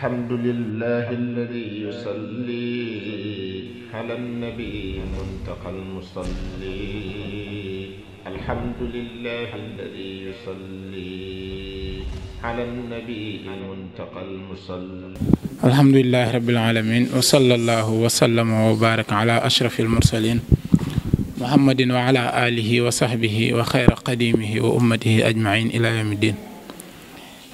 الحمد لله الذي يصلي على النبي المنتقى المصلي. الحمد لله الذي يصلي على النبي المنتقى المصلي. الحمد لله رب العالمين وصلى الله وسلم وبارك على أشرف المرسلين محمد وعلى آله وصحبه وخير قديمه وأمته أجمعين إلى يوم الدين.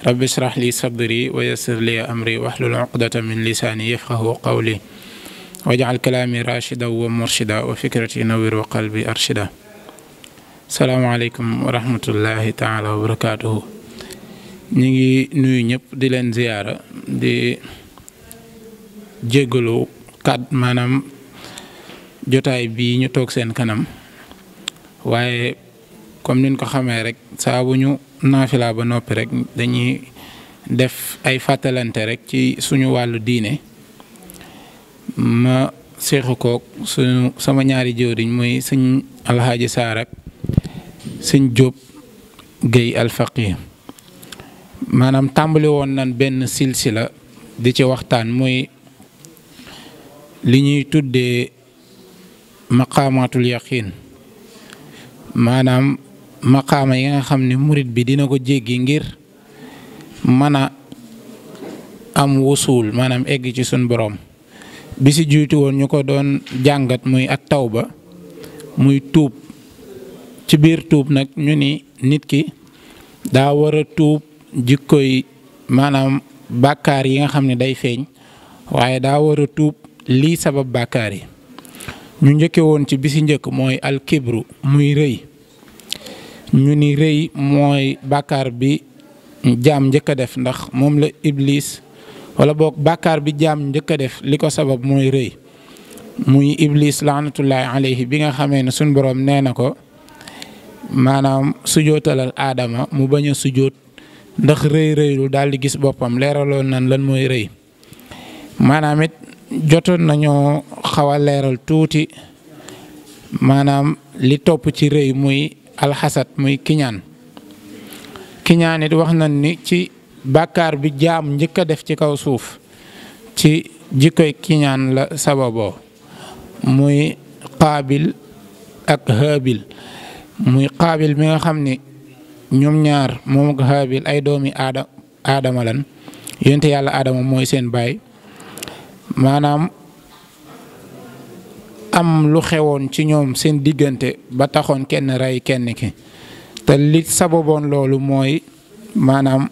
رب اشرح لي صدري ويسر لي أمري واحلل عقدة من لساني يفقه قولي واجعل كلامي راشدا ومرشدا وفكرتي نوير وقلبي أرشدا. السلام عليكم ورحمة الله تعالى وبركاته. نيجي nuyu ñëpp di leen ziyaara di jégalu maanaam jotaay bii ñu toog seen kanam waaye comme niñ ko xamee rek saa bu ñu naafila ba noppi rek dañuy def ay fàttalante rek ci suñu wàllu diine ma seexu koog suñu sama ñaari jëwriñ muy sëñ Alxaaji Saar ak sëñ Jóob Géy Alfaqih. maanaam tàmbali woon nañ benn silsila di ci waxtaan muy li ñuy tuddee maqaamaatul yaqiin maanaam maqaama yi nga xam ne murit bi dina ko jéggi ngir mën a am wusuul maanaam egg ci sun borom. bi si jiitu woon ñu ko doon jàngat muy at tawba muy tuub. ci biir tuub nag ñu ni nit ki daa war a tuub jikkoy maanaam bàkkaar yi nga xam ne day feeñ waaye daa war a tuub lii sabab bàkkaar yi. ñu njëkke woon ci bisi njëkk mooy alkibru muy rëy. ñu ni rëy mooy bàkkaar bi jaam njëkk a def ndax moom la iblis wala boog bàkkaar bi jaam njëkk a def li ko sabab mooy rëy muy iblis laanatullahi alayhi bi nga xamee ne suñ boroom nee na ko maanaam sujootalal aadama mu bañ a sujoot ndax rëy rëylu daal di gis boppam leeraloon nan lan mooy rëy. maanaam it jotoon nañoo xaw a leeral tuuti maanaam li topp ci rëy muy alxasad muy kiñaan. kiñaan it wax nañ ni ci bàkkaar bi jaam njëkk a def ci kaw suuf ci jikkoy kiñaan la sababoo muy qaabil ak haabil. muy qaabil mi nga xam ni ñoom ñaar moom ak haabil ay doomi aadama lan yonte yàlla aadama mooy seen baay. maanaam am lu xewoon ci ñoom seen diggante ba taxoon kenn rey kenn ki te li sababoon loolu mooy maanaam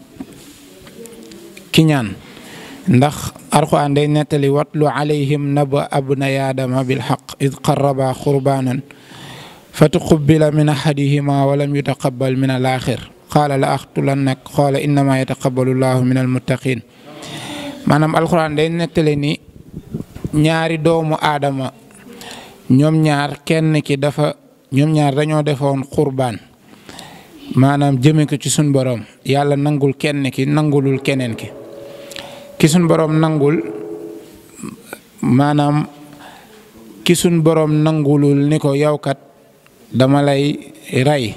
kiñaan. ndax Alxuraan day nettali watlu alayhim naba abnay aadama bil haqq id qarraba qurbaanan fa tuqubila min ahadihima wa lam yutaqabbal min al axir qaala la aqtulannak qaala innama yataqabbalu llahu min al muttaqin. maanaam Alxuraan day nettali ni ñaari doomu aadama ñoom ñaar kenn ki ñoom ñaar dañoo defoon qurbaan maanaam jëme ko ci suñ borom yàlla nangul kenn ki nangulul keneen ki suñ borom nangul maanaam ki suñ borom nangulul ni ko yow kat dama lay rey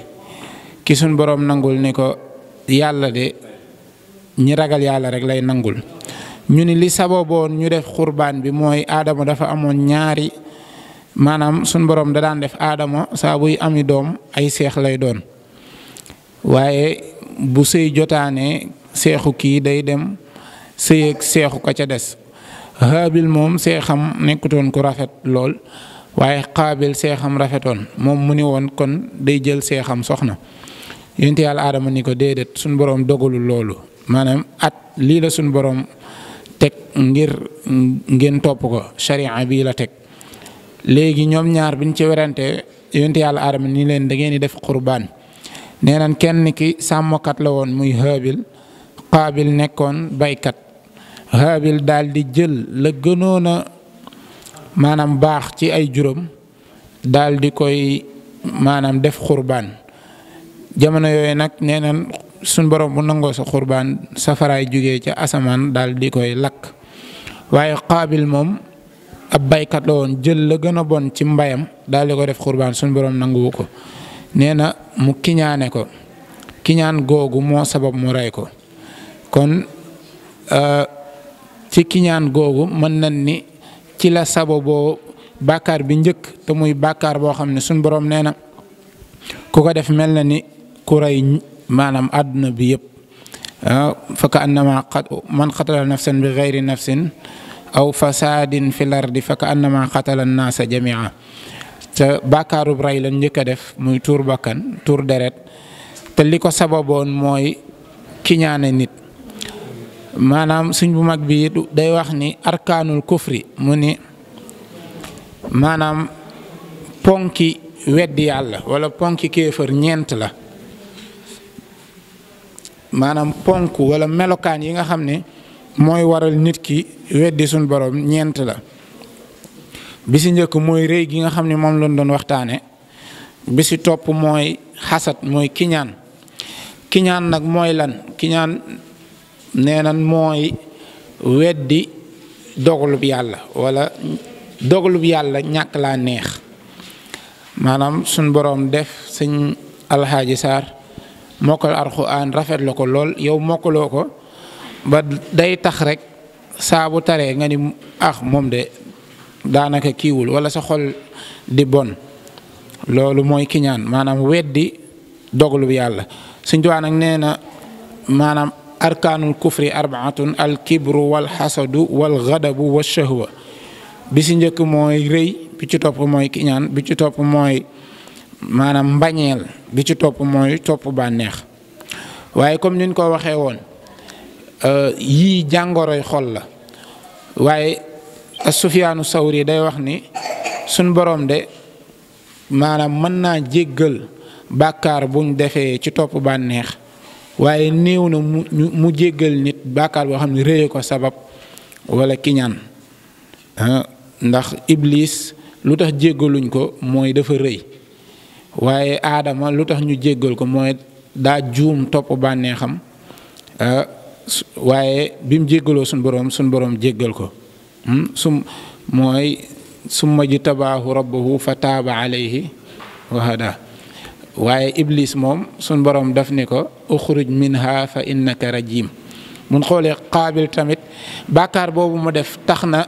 ki suñ borom nangul ni ko yàlla de ñi ragal yàlla rek lay nangul. ñu ni li sababoon ñu def xurbaan bi mooy aadama dafa amoon ñaari maanaam suñ borom da daan def aadama saa buy ami doom ay seex lay doon waaye bu sëy jotaanee seexu kii day dem sëy ak seexu ka ca des. haabil moom seexam nekkutoon ku rafet lool waaye qaabil seexam rafetoon moom mu ni woon kon day jël seexam soxna. yonent yàlla aadama ni ko déedéet suñ borom dogalul loolu maanaam lii la suñ borom teg ngir ngeen topp ko sharia bii la teg. léegi ñoom ñaar biñ ci werante yonent yàlla aadama ni leen da ngeen di def qurbaan. nee nañ kenn ki sàmmkat la woon muy haabil qaabil nekkoon baykat. haabil daal di jël la gënoon a maanaam baax ci ay juróom daal di koy maanaam def qurbaan. jamono yooyu nag nee nañ suñ borom bu nangoo sa qurbaan safaraay jógee ca asamaan daal di koy lakk. waaye qaabil moom ab baykat la woon jël la gën a bon ci mbayam daal di ko def qurbaan suñ borom nanguwu ko. nee na mu kiñaane ko kiñaan googu moo sabab mu rey ko. kon ci kiñaan googu mën nañ ni ci la sababoo bàkkaar bi njëkk te muy bàkkaar boo xam ne suñ boroom nee na ku ko def mel na ni ku rey maanaam àdduna bi yëpp fa ka annama man qatala nafsan bi gayri nafsin aw fasaadin fil ardi fa ka annama qatala naasa jamia te bàkkaarub rey lañ njëkk a def muy tuur bakkan tuur deret te li ko sababoon mooy kiñaane nit maanaam suñ bu mag bi day wax ni arkaanul kufri mu ni maanaam ponki weddi yàlla wala ponki kéefër ñeent la maanaam ponk wala melokaan yi nga xam ne mooy waral nit ki weddi suñ borom ñeent la bi si njëkk mooy rëy gi nga xam ne moom lañ doon waxtaane bi si topp mooy xasad mooy kiñaan kiñaan nag mooy lan kiñaan nee nan mooy weddi dogalub yàlla wala dogalub yàlla ñàkk laa neex maanaam suñ boroom def sëñ alxaaji Saar mokkal alxuraan rafet la ko lool yow mokkaloo ko ba day tax rek saa bu taree nga ni moom de daanaka kiiwul wala sa xol di bon loolu mooy kiñaan maanaam weddi dogalub yàlla Sëñ Tuubaa nag nee na maanaam arkaanul kufri arbaatun al kibru wal xasadu wal gadabu wa shahwa bi si njëkk mooy rëy bi ci topp mooy kiñaan bi ci topp mooy maanaam mbañeel bi ci topp mooy topp bànneex waaye comme niñ ko waxee woon yii jàngoroy xol la waaye Sufyaanu Sawri day wax ni suñ boroom de maanaam mën naa jéggal bàkkaar buñ defee ci topp bànneex waaye néew na mu jéggal nit bàkkaar boo xam ne réye ko sabab wala kiñaan ndax Iblis lu tax jéggaluñ ko mooy dafa rëy waaye Aadama lu tax ñu jéggal ko mooy daa juum topp bànneexam waaye bi mu jéggaloo suñ boroom jéggal ko mooy summa jtabaahu rabbuhu fa taaba alayhi wa hada waaye Iblis moom suñ boroom daf ni ko uxruj minha fa innaka rajim mun xoolee Qaabil tamit bàkkaar boobu mu def tax na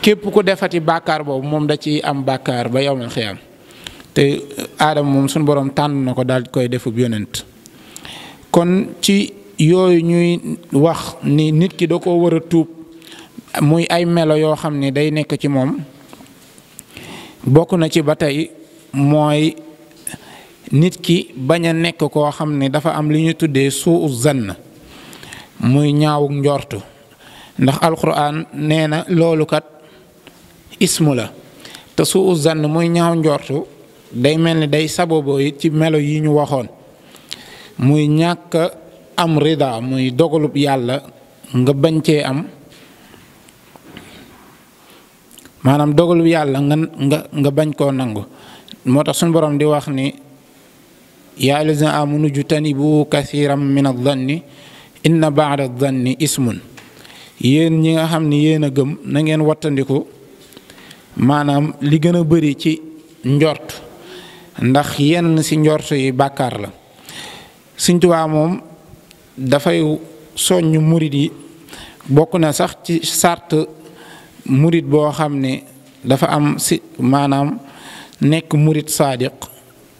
képp ku defati bàkkaar boobu moom da ci am bàkkaar ba yawmal xiyaam te Aadama moom suñ boroom tànn na ko daal di koy defub yonent kon ci yooyu ñuy wax ni nit ki da ko war a tuub muy ay melo yoo xam ne day nekk ci moom bokk na ci ba tey mooy nit ki bañ a nekk koo xam ne dafa am li ñu tuddee suu zann muy ñaawuk njortu ndax alquran nee na loolu kat ismu la te suu zann muy ñaaw njortu day mel ni day sababoo it ci melo yi ñu waxoon muy ñàkk am rida muy dogalub yàlla nga bañ cee am maanaam dogalub yàlla nga bañ koo nangu moo tax suñu borom di wax ni yaa allazina amanu jtanibu kathiran min adh-dhanni inna ba'da adh-dhanni ismun yéen ñi nga xam ni yéen a gëm na ngeen wattandiku maanaam li gën a bari ci njort ndax yenn ci njort yi bàkkaar la Sëñ Tuubaa moom dafay soññ murit yi bokk na sax ci sart murit boo xam ne dafa am si maanaam nekk murit saadiq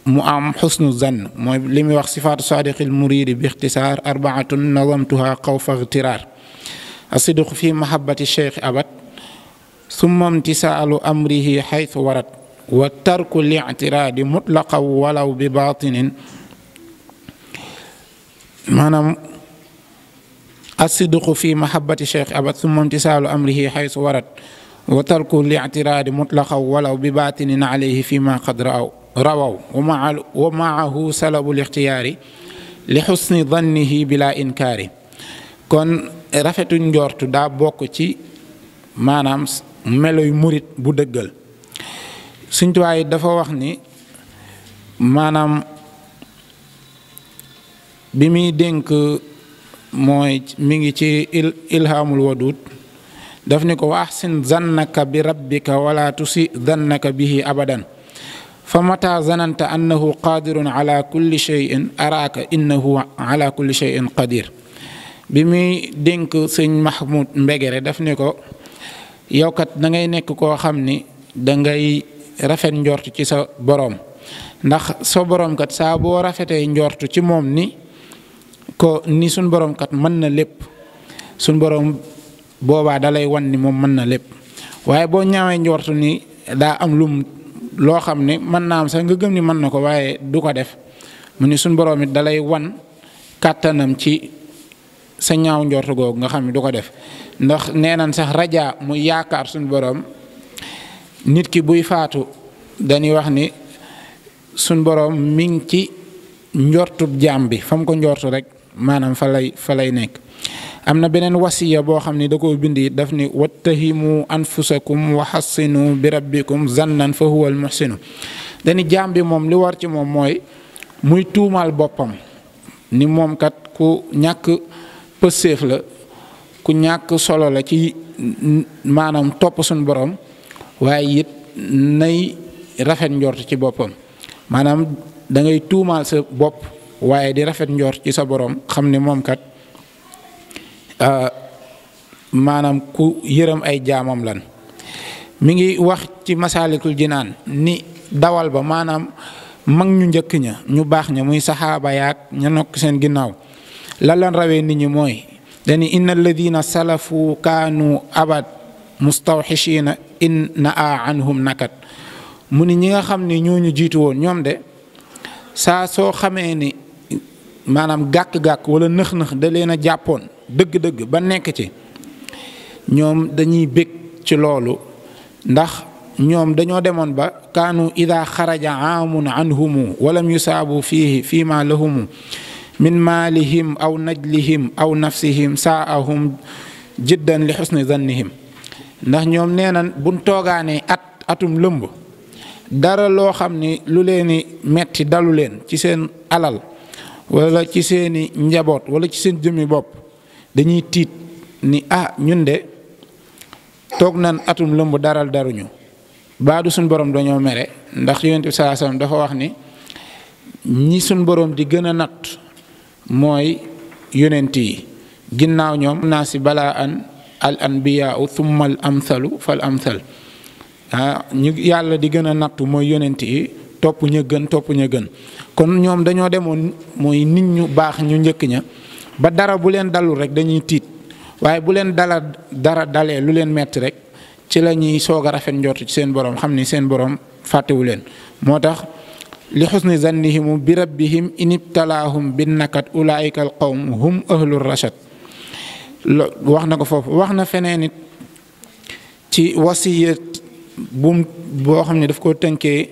mu am xusnu zann mooy li muy wax sifaatu saadiqil muridi bi ixtisaar arbaatun nazamtuha xawfa ixtiraar asidqu fi mahabbati cheikh abad summa imtisaalu amrihi xaytu warat wa tarku li'tiraadi mutlaqan walaw bi baatinin maanaam asidqu fi mahabbati cheikh abad summa imtisaalu amrihi xaytu warat wa tarku li'tiraadi mutlaqan walaw bi baatinin alayhi fi ma qad rawaw wa maahu salabul ixtiyaari li xusni dannihi bila inkaari kon rafetu njortu daa bokk ci maanaam meloy murit bu dëggal Sëñ Tuubaa yi dafa wax ni maanaam bi muy dénk mooy mi ngi ci ilhaamul wadud daf ni ko wa ahsin zannaka bi rabbika wala tusi zannaka bihi abadan fa mata zananta annahu qadirun ala kulli shay'in araaka innahu ala kulli shay'in qadir bi muy dénk sëñ Mahmoud Mbegere daf ne ko yow kat da ngay nekk koo xam ni da ngay rafet njort ci sa boroom ndax sa boroom kat saa boo rafetee njort ci moom ni suñ boroom kat mën na lépp suñ boroom boobaa dalay wan ni moom mën na lépp waaye boo ñaawee njort ni daa am loo xam ne mën naa am sax nga gëm ni mën na ko waaye du ko def mu ni suñ boroom it dalay wan kàttanam ci sa ñaaw njort googu nga xam ne du ko def ndax nee nañ sax rajaa mu yaakaar suñ boroom nit ki buy faatu dañuy wax ni suñ boroom mi ngi ci njortub jaam bi fa mu ko njortu rek maanaam fa lay nekk. am na beneen wasiya boo xam ne da koo bind it daf ni wattahimu anfusakum wa hassinu bi rabbikum zannan fa huwa al muhsinu dañu jaam bi moom li war ci moom mooy muy tuumaal boppam ni moom kat ku ñàkk pësséef la ku ñàkk solo la ci maanaam topp suñu borom waaye it nay rafet njort ci boppam maanaam da ngay tuumaal sa bopp waaye di rafet njort ci sa borom xam ne moom kat maanaam ku yërëm ay jaamam lan mi ngi wax ci Masaalikul Jinaan ni dawal ba maanaam mag ñu njëkk ña ñu baax ña muy saxaaba yaak ña nokk seen ginnaaw la lan rawee nit ñi mooy dani inna alladina salafu kaanu abad mustawxishina in naa anhum nakat mu ni ñi nga xam ne ñooñu jiitu woon ñoom de saa soo xamee ni maanaam gàkk-gàkk wala nëx-nëx da leen a jàppoon dëgg-dëgg ba nekk ci ñoom dañuy bég ci loolu ndax ñoom dañoo demoon ba kaanu ida xaraja aamun anhumu walam yusaabu fiihi fii ma lahumu min maalihim aw najlihim aw nafsihim saahum jiddan li xusni zannihim ndax ñoom nee nañ buñ toogaanee atum lëmb dara loo xam ni lu leeni metti dalu leen ci seen alal wala ci seeni njaboot wala ci seen jëmmi bopp dañuy tiit ni ñun de toog nañ atum lëmb daral daruñu baadu suñ borom dañoo mere ndax yonent bi sallallahu alayhi wasallam dafa wax ni ñi suñ borom di gën a natt mooy yonent yi ginnaaw ñoom naa si balaa al anbiyaau thumma al amthalu fal amthal ñu yàlla di gën a nattu mooy yonent yi topp ña gën kon ñoom dañoo demoon mooy nit ñu baax ñu njëkk ña ba dara bu leen dalul rek dañuy tiit waaye bu leen dara dalee lu leen metti rek ci la ñuy soog a rafet njort ci seen borom xam ni seen borom fàttewu leen moo tax li xusni zannihim bi rabbihim inibtalaahum bin nakat ulaika al qawm hum ahlu rashad wax na ko foofu wax na feneen it ci wasiyat boo xam ne daf ko tënkee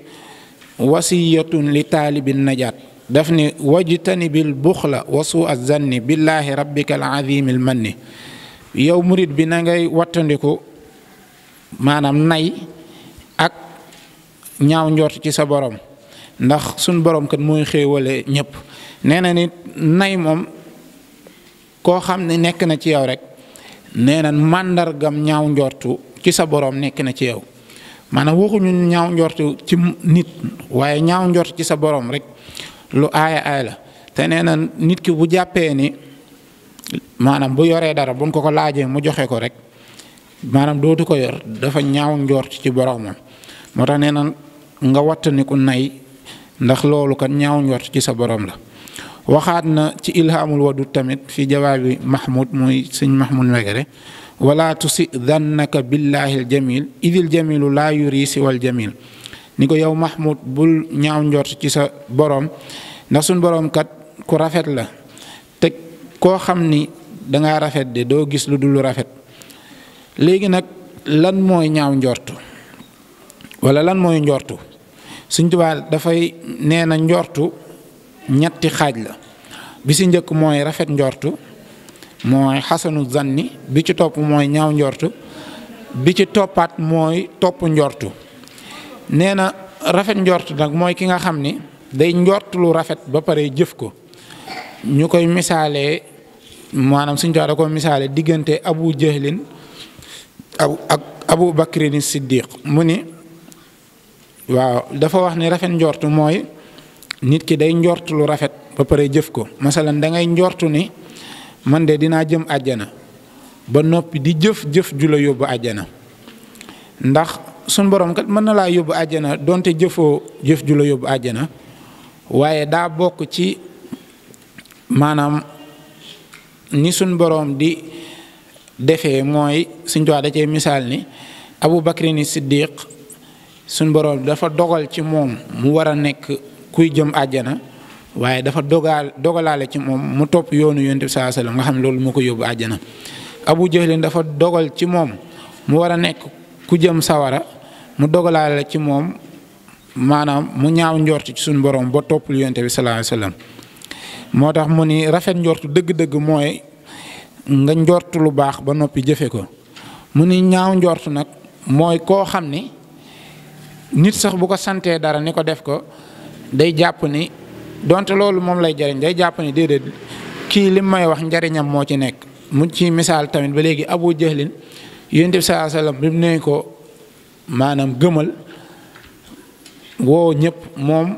wasiyatun li taalibin najaat daf ni wajtanibil buxla wa suu az zanni billahi rabbika al azimil manni yow murit bi na ngay wattandiku maanaam nay ak ñaaw njort ci sa borom ndax suñ borom kat mooy xéewale ñëpp nee na nit nay moom koo xam ne nekk na ci yow rek nee na màndargam ñaaw njortu ci sa borom nekk na ci yow maanaam waxuñu ñaaw njortu ci nit waaye ñaaw njort ci sa borom rek lu aaya la te nee na nit ki bu jàppee ni maanaam bu yoree dara buñ ko laajee mu joxe ko rek maanaam dootu ko yor dafa ñaaw njort ci boromam moo tax nee na nga wattandiku nay ndax loolu kat ñaaw njort ci sa borom la. waxaat na ci ilhaamul wadud tamit fi jawaabi Mahmoud muy sëñ Mahmoud Mbegere wala tusi dannaka billahi al jamil idil jamilu laa yuri siwal jamil ni ko yow Mahmoud bul ñaaw njort ci sa borom ndax suñ borom kat ku rafet la te koo xam ni dangaa rafet de doo gis lu dul rafet léegi nag lan mooy ñaaw njortu wala lan mooy njortu Sëñ Tuubaa dafay nee na njortu ñetti xaaj la bi ci njëkk mooy rafet njortu mooy xasanu zanni bi ci topp mooy ñaaw njortu bi ci toppaat mooy topp njortu nee na rafet njortu nag mooy ki nga xam ni day njortu lu rafet ba pare jëf ko ñu koy misaalee maanaam Sëñ Tuubaa da ko misaale diggante Abu Jahlin ak Abu Bakrin Siddiq mu ni waaw dafa wax ni rafet njortu mooy nit ki day njortu lu rafet ba pare jëf ko masalan da ngay njortu ni man de dinaa jëm àjjana ba noppi di jëf ju la yóbbu àjjana. ndax sun borom kat mën na laa yóbbu àjjana donte jëfoo jëf ju la yóbbu àjjana, waaye daa bokk ci maanaam ni sun borom di defee mooy Sëñ Tuubaa da cee misaal ni Abu Bakrin Siddiq sun borom dafa dogal ci moom mu war a nekk kuy jëm àjjana, waaye dafa dogalaale ci moom mu topp yoonu Yonent bi sallallahu alayhi wasallam nga xam ne loolu moo ko yóbbu àjjana. Abu Jahlin dafa dogal ci moom mu war a nekk ku jëm sawara, mu dogalaale ci moom maanaam mu ñaaw njort ci suñu borom ba toppul Yonent bi sallallahu alayhi wasallam. moo tax mu ni rafet njortu dëgg-dëgg mooy nga njort lu baax ba noppi jëfe ko. mu ni ñaaw njort nag mooy koo xam ni nit sax bu ko santee dara ni ko def ko day jàpp ni donte loolu moom lay jariñ, day jàpp ni déedéet kii li may wax njariñam moo ci nekk. mu ci misaal tamit ba léegi Abu Jahlin Yonent bi sallallahu alayhi wasallam bi mu ne ko maanaam gëmal woo ñëpp, moom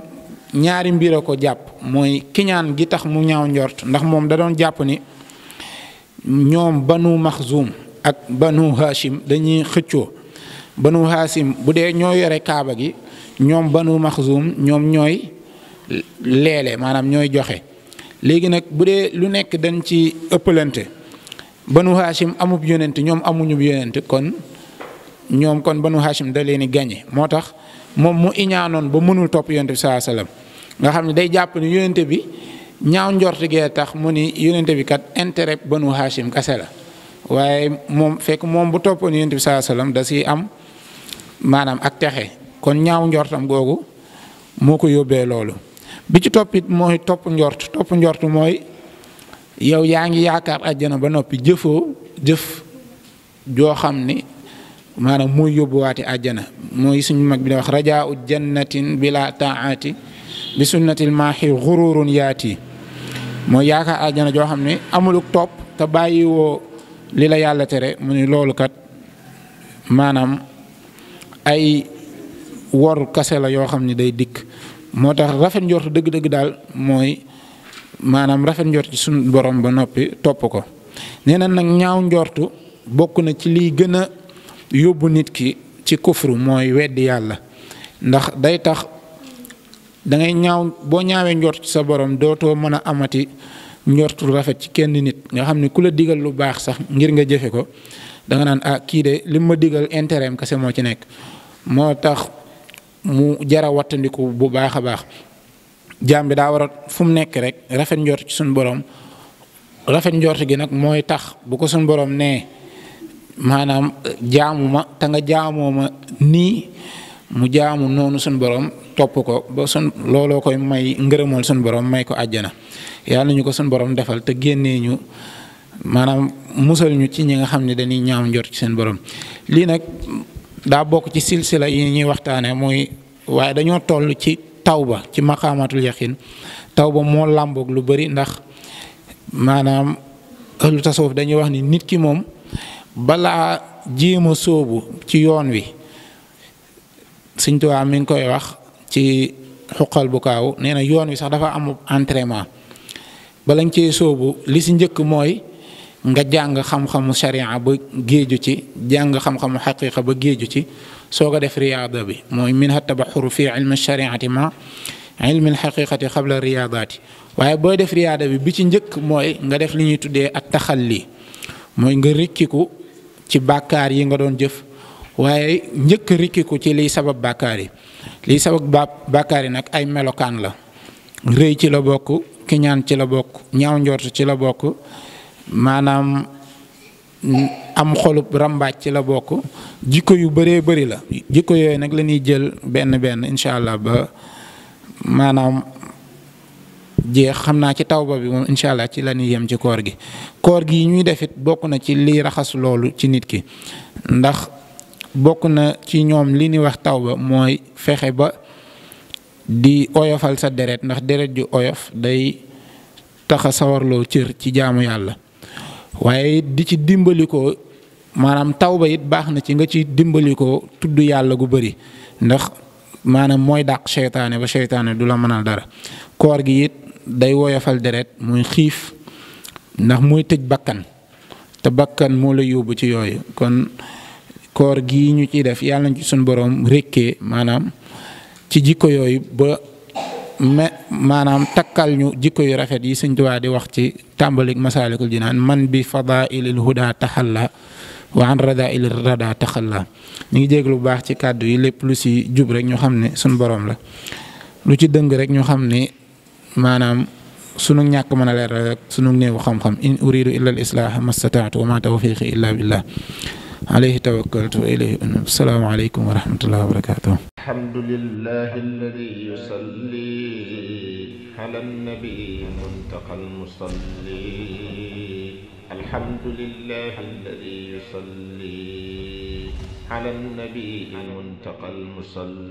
ñaari mbir a ko jàpp, mooy kiñaan gi tax mu ñaaw njort, ndax moom da doon jàpp ni ñoom Banu Maxzum ak Banu Hashim dañuy xëccoo. Banu Hashim bu dee ñoo yore kaaba gi, ñoom Banu Maxzum ñoom ñooy leele, maanaam ñooy joxe. léegi nag bu dee lu nekk dañ ci ëppalante, Banu Hashim amub yonent ñoom amuñu yonent, kon ñoom kon Banu Hashim da leen di gañe. moo tax moom mu iñaanoon ba mënul topp Yonent bi sallallahu alayhi wasallam, nga xam ne day jàpp ni Yonent bi ñaaw njort gee tax mu ni Yonent bi kat intérêt Banu Hashim kase la, waaye moom fekk moom bu toppoon Yonent bi sallallahu alayhi wasallam da siy am maanaam ak texe. kon ñaaw njortam googu moo ko yóbbee loolu. bi ci toppit mooy topp njort mooy yow yaa ngi yaakaar àjjana ba noppi jëfoo jëf joo xam ni maanaam muy yóbbuwaati àjjana. mooy suñu mag bi da wax rajaa'u jannatin bila taati bi sunnatil maahi xururun yaati, mooy yaakaar àjjana joo xam ne amuluk topp te bàyyiwoo li la yàlla tere. mu ni loolu kat maanaam ay wor kase la yoo xam ne day dikk. moo tax rafet njort dëgg-dëgg daal mooy maanaam rafet njort ci suñu borom ba noppi topp ko. nee na nag ñaaw njortu bokk na ci liy gën a yóbbu nit ki ci kufru, mooy weddi yàlla. ndax day tax da ngay boo ñaawee njort ci sa borom dootoo mën a amati njortu rafet ci kenn nit. nga xam ne ku la digal lu baax sax ngir nga jëfe ko da nga naan kii de li ma digal intérêt am kese moo ci nekk. moo tax mu jara wattandiku bu baax a baax. jaam bi daa war a fu mu nekk rek rafet njort ci suñu borom. rafet njort gi nag mooy tax bu ko suñu borom nee maanaam jaamu ma te nga jaamoo ma nii, mu jaamu noonu suñu borom topp ko ba looloo koy may ngërëmal suñu borom may ko àjjana. yàlla ñu ko suñu borom defal te génnee ñu maanaam musal ñu ci ñi nga xam ne dañuy ñaaw njort ci seen borom. lii nag daa bokk ci silsila yi ñuy waxtaane mooy, waaye dañoo toll ci tawba, ci maqaamatul yaqin. tawba moo làmboog lu bari, ndax maanaam ahlu tasawuf dañuy wax ni nit ki moom balaa jéem a sóobu ci yoon wi, Sëñ Tuubaa mi ngi koy wax ci xuqal bu kaaw, nee na yoon wi sax dafa am entraînement. bala nga cee sóobu li si njëkk mooy nga jàng xam-xamu sharia ba géeju ci, jàng xam-xamu xaqiqa ba géeju ci, soog a def riyaada bi. mooy min tabaxuru fi ilmi shariati ma ilmi alxaqiqati xabla riyaadaati. waaye booy def riyaada bi ci njëkk mooy nga def li ñuy tuddee at taxalli, mooy nga rikkiku ci bàkkaar yi nga doon jëf, waaye njëkk rikkiku ci liy sabab bàkkaar yi. liy sabab bàkkaar yi nag ay melokaan la. rëy ci la bokk, kiñaan ci la bokk, ñaaw njort ci la bokk, maanaam am xolub rambaaj ci la bokk. jikko yu bëree bëri la. jikko yooyu nag la ñuy jël benn benn incha allah ba maanaam jeex. xam naa ci tawba bi moom incha allah ci la ñuy yem ci koor gi. koor gi ñuy def it bokk na ci liy raxas loolu ci nit ki, ndax bokk na ci ñoom li ñuy wax tawba mooy fexe ba di oyofal sa deret, ndax deret ju oyof day tax a sawarloo cër ci jaamu yàlla. waaye di ci dimbalikoo, maanaam tawba it baax na ci nga ci dimbalikoo tudd yàlla gu bëri, ndax maanaam mooy dàq seytaane ba seytaane du la mënal dara. koor gi it day woyofal deret, muy xiif ndax mooy tëj bakkan te bakkan moo la yóbbu ci yooyu. kon koor gii ñu ciy def yàlla nañ ci suñu borom rékkee maanaam ci jikko yooyu ba maanaam takkal ñu jikko yu rafet yi Sëñ Tuubaa di wax ci tàmbalik Masaalikul Jinaan man bi fadaa'ilil hudaa taxalla wa an radaa'il radaa taxalla. ñu ngi jéglu bu baax ci kàddu yi, lépp lu si jub rek ñu xam ne suñu borom la, lu ci dëng rek ñu xam ne maanaam sunu ñàkk mën a leer rek sunu néewu xam-xam. in uridu illa al islaaha mastataatu wa ma tawfiqi illa billah alayhi tawakkaltu wa ilayhi unib. Assalaamu aleykum wa rahmatullahi wa barakatuh. alhamdulillahi alladi yusalli ala nabi muntaqa almusalli. alhamdulillahi alladi yusalli ala nabi muntaqa almusalli.